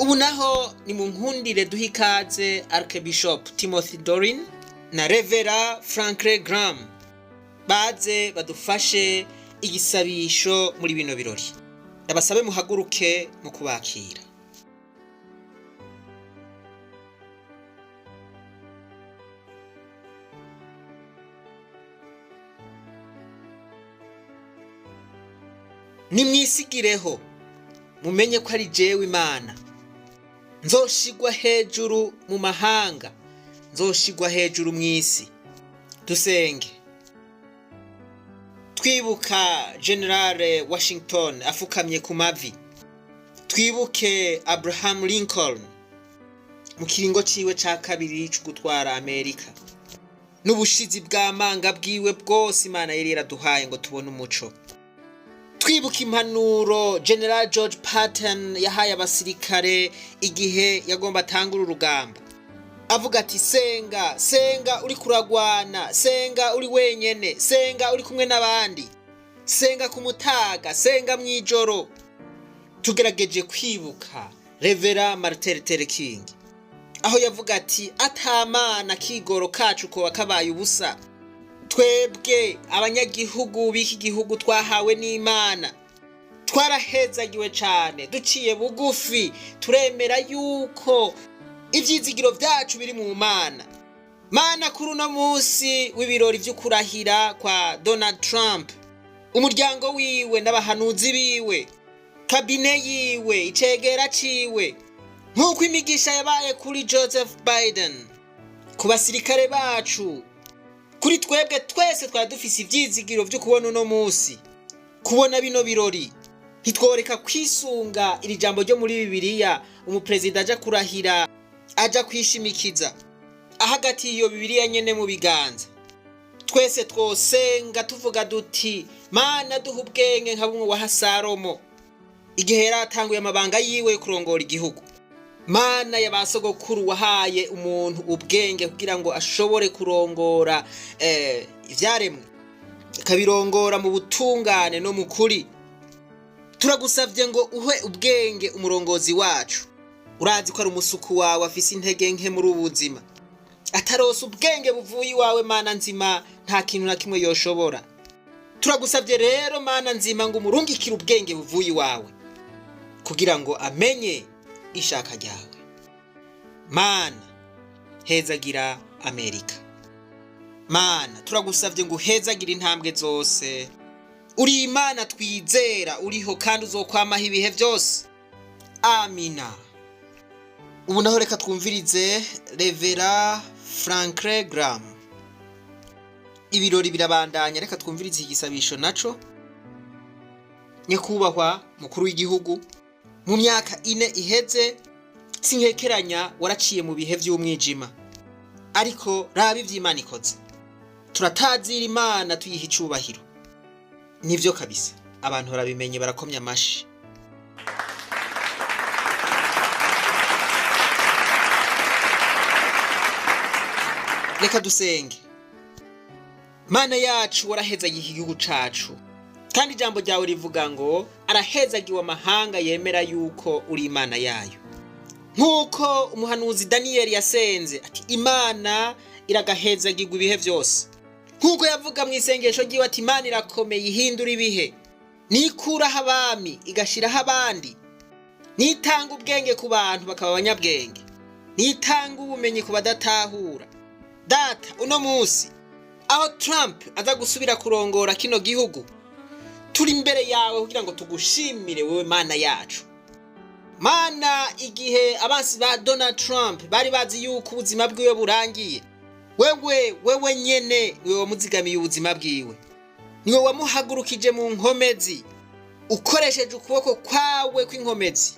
Ubu naho ni mu nkundire duha ikaze Archbishop Timothy Dorin na Revera Franklin Graham, baze badufashe igisabisho muri bino birori. Ndabasabe muhaguruke mu kubakira. Nimwisigireho, mumenye ko ari jewe Imana. Nzoshigwa hejuru mu mahanga, nzoshigwa hejuru mu isi. Dusenge twibuka General Washington afukamye ku mavi, twibuke Abraham Lincoln mu kiringo ciwe ca kabiri co gutwara Amerika, n'ubushizi bw'amanga bwiwe bwose Imana yari yaraduhaye ngo tubone umuco. Twibuka impanuro General George Patton yahaye abasirikare igihe yagomba atangura urugamba, avuga ati: "Senga, senga uri kuragwana, senga uri wenyene, senga uri kumwe n'abandi, senga ku mutaga, senga mw'ijoro." Tugerageje kwibuka Revera Martin Luther King, aho yavuga ati: "Atamana kigoro kacu koba kabaye ubusa." Twebwe abanyagihugu b'iki gihugu twahawe n'Imana, twarahezagiwe cane. Duciye bugufi, turemera yuko ivyizigiro vyacu biri mu Mana. Mana, kuri uno munsi w'ibirori vyo kurahira kwa Donald Trump, umuryango wiwe n'abahanuzi biwe, cabinet yiwe, icegera ciwe, nk'uko imigisha yabaye kuri Joseph Biden, ku basirikare bacu, kuri twebwe twese twari dufise ivyizigiro vyo kubona uno munsi, kubona bino birori, ntitworeka kwisunga iri jambo ryo muri Bibiliya umuperezida aja kurahira aja kwishimikiza ahagati iyo Bibiliya nyene mu biganza. Twese twosenga tuvuga duti: "Mana, duha ubwenge nka bumwe waha Salomo igihe yari atanguye amabanga yiwe yo kurongora igihugu. Mana ya ba sogokuru, wahaye umuntu ubwenge kugira ngo ashobore kurongora ivyaremwe, akabirongora mu butungane no mu kuri. Turagusavye ngo uhe ubwenge umurongozi wacu. Urazi ko ari umusuku wawe, afise intege nke muri ubu buzima. Atarose ubwenge buvuye iwawe, Mana nzima, nta kintu na kimwe yoshobora. Turagusavye rero, Mana nzima, ngo umurungikire ubwenge buvuye iwawe kugira ngo amenye ishaka ryawe. Mana, hezagira Amerika. Mana, turagusavye ngo uhezagire intambwe zose. Uri Imana twizera, uriho kandi uzokwamaho ibihe byose. Amina. Ubu naho reka twumvirize Revera Franklin Graham. Ibirori birabandanya, reka twumvirize iki gisabisho naco. Nyakubahwa mukuru w'igihugu, mu myaka 4 iheze, sinkekeranya waraciye mu bihe vy'umwijima, ariko raba ivy'Imana ikoze. Turatazira Imana, tuyiha icubahiro. Nivyo kabisa, abantu barabimenye, barakomya amashi. Reka dusenge. Mana yacu, warahezagiye igihugu cacu, kandi ijambo ryawe rivuga ngo: "Arahezagiwe amahanga yemera yuko uri Imana yayo." Nk'uko umuhanuzi Daniyeli yasenze ati: "Imana iragahezagirwa ibihe byose." Nk'uko yavuga mu isengesho ryiwe ati: "Imana irakomeye, ihindura ibihe, nikuraho abami igashiraho abandi, nitanga ubwenge ku bantu bakaba abanyabwenge, nitanga ubumenyi ku badatahura." Data, uno munsi aho Trump aza gusubira kurongora kino gihugu, turi imbere yawe kugira ngo tugushimire wewe Mana yacu. Mana, igihe abansi ba Donald Trump bari bazi yuko ubuzima bwiwe burangiye, wewe nyene niwe wamuzigamiye ubuzima bwiwe, niwe wamuhagurukije mu nkomezi ukoresheje ukuboko kwawe kw'inkomezi.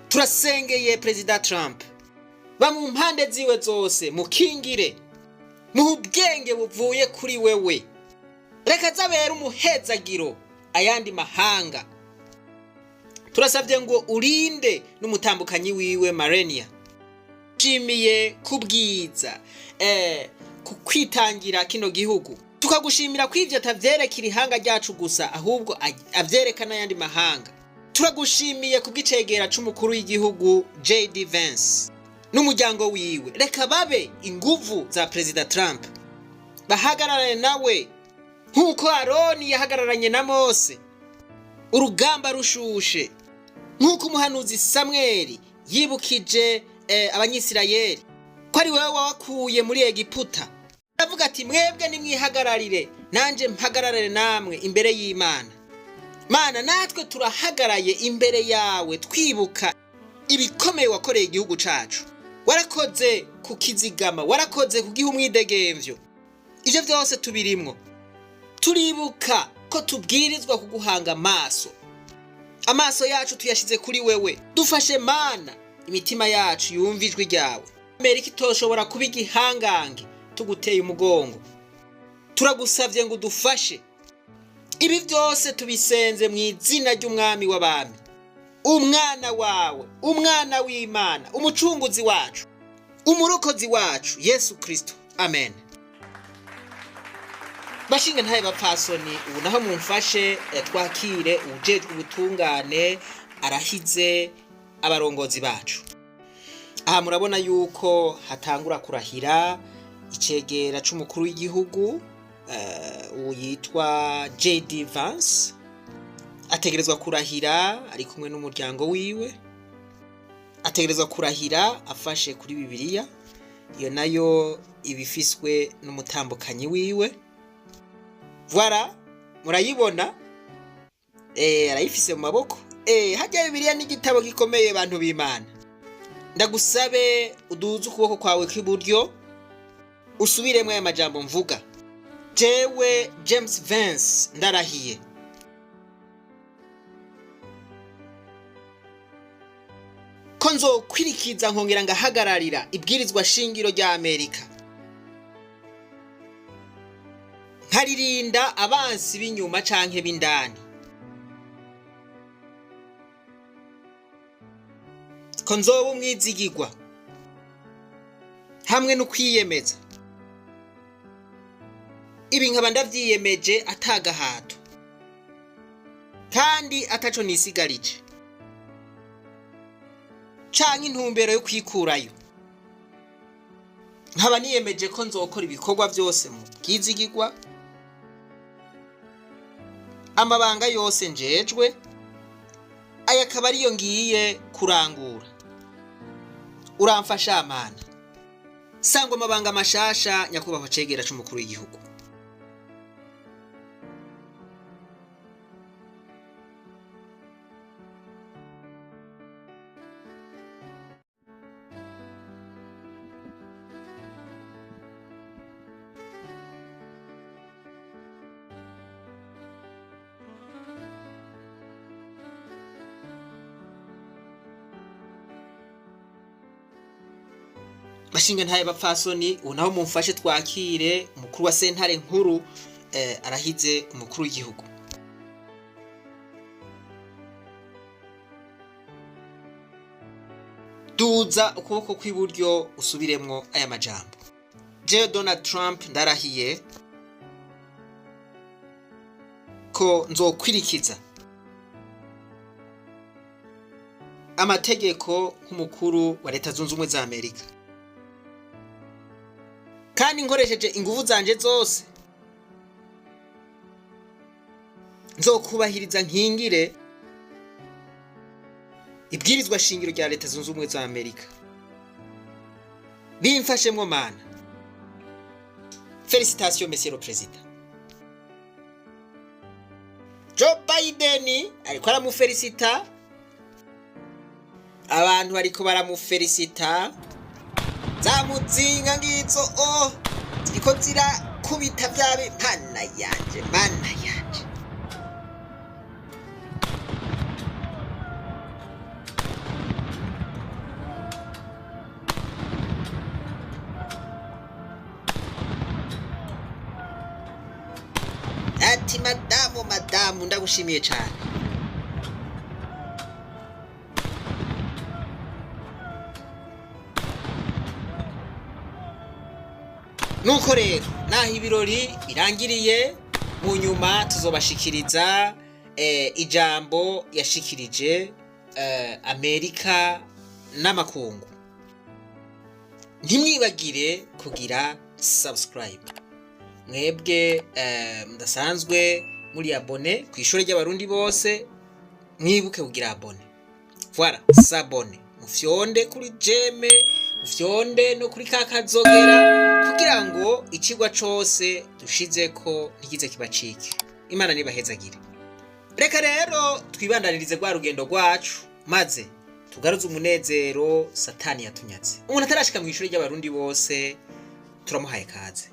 Turasengeye Perezida Trump, ba mu mpande ziwe zose, mukingire, muhe ubwenge buvuye kuri wewe. Reka zabere umuhezagiro ayandi mahanga. Turasabye ngo urinde n'umutambukanyi wiwe Marenia. Shimiye kubwiza ku kwitangira kino gihugu, tukagushimira ko ivyo atavyerekera ihanga ryacu gusa, ahubwo avyereka n'ayandi mahanga. Turagushimiye kubw'icegera c'umukuru w'igihugu JD Vance n'umuryango wiwe. Reka babe inguvu za Perezida Trump, bahagararane nawe nk'uko Aroni yahagararanye na Mose urugamba rushushe, nk'uko umuhanuzi Samweli yibukije Abanyisirayeli ko ari wowe wabakuye muri Egiputa, aravuga ati: "Mwebwe nimwihagararire, nanjye mpagararire namwe imbere y'Imana." Mana, natwe turahagaraye imbere yawe, twibuka ibikomeye wakoreye igihugu cacu. Warakoze kukizigama, warakoze kugiha umwidegemvyo. Ibyo byose tubirimwo, turibuka ko tubwirizwa kuguhanga amaso. Amaso yacu tuyashize kuri wewe. Dufashe Mana, imitima yacu yumva ijwi ryawe. Amerika itoshobora kuba igihangange tuguteye umugongo. Turagusavye ngo udufashe. Ibi byose tubisenze mu izina ry'Umwami w'abami, Umwana wawe, Umwana w'Imana, Umucunguzi wacu, Umurokozi wacu, Yesu Kristo, amen. Bashinga ntaye, bapfasoni, ubu naho mumfashe twakire uwujejwe ubutungane arahize abarongozi bacu. Aha murabona yuko hatangura kurahira icegera c'umukuru w'igihugu, uwo yitwa JD Vance. Ategerezwa kurahira ari kumwe n'umuryango wiwe. Ategerezwa kurahira afashe kuri Bibiliya, iyo nayo ibifiswe n'umutambukanyi wiwe. Voilà, murayibona, arayifise mu maboko. Harya Bibiliya ni igitabo gikomeye. Bantu b'Imana, ndagusabe uduze ukuboko kwawe kw'iburyo, usubiremo aya majambo mvuga: "Jewe James Vance ndarahiye ko nzokwirikiza nkongera ngahagararira ibwirizwa shingiro rya Amerika, nkaririnda abansi b'inyuma canke b'indani, ko nzoba umwizigirwa hamwe no kwiyemeza. Ibi nkaba ndavyiyemeje atagahato kandi ataco nisigarije canke intumbero yo kwikurayo. Nkaba niyemeje ko nzokora ibikorwa vyose mu bwizigirwa, amabanga yose njejwe, aya akaba ariyo ngiye kurangura. Uramfasha Mana." Sangwa amabanga mashasha, nyakubahwa cegera c'umukuru w'igihugu. Bashinga ntaye, bapfasoni, ubu naho mumfashe twakire umukuru wa sentare nkuru, arahize umukuru w'igihugu. Duza ukuboko kw'iburyo, usubiremwo aya majambo: "Jewe Donald Trump ndarahiye ko nzokwirikiza amategeko nk'umukuru wa Leta Zunze Ubumwe za Amerika, kandi nkoresheje inguvu zanje zose nzokubahiriza nkingire ibwirizwa shingiro rya Leta Zunze Ubumwe za Amerika. Bimfashemwo Mana." Félicitations, monsieur le président. Joe Biden ariko aramufelicita, abantu bariko baramufelicita. Za muzinga ngizo o ziriko zirakubita vyabi. Mana yanje, Mana yanje! Ati: "Madamu, madamu, ndagushimiye cane." Nuko rero naho ibirori birangiriye, mu nyuma tuzobashikiriza Ijambo yashikirije Amerika n'amakungu. Ntimwibagire kugira subscribe, mwebwe mudasanzwe muri abonnés ku Ishuri ry'Abarundi bose. Mwibuke kugira abonner, voilà, s'abonner, mufyonde kuri j'aime, mufyonde no kuri ka kazogera kugira ngo icigwa cose dushizeko ntikize kibacike. Imana nibahezagire. Reka rero twibandanirize rwa rugendo rwacu, maze tugaruze umunezero Satani yatunyatse. Umuntu atarashika mu Ishuri ry'Abarundi bose, turamuhaye kaze.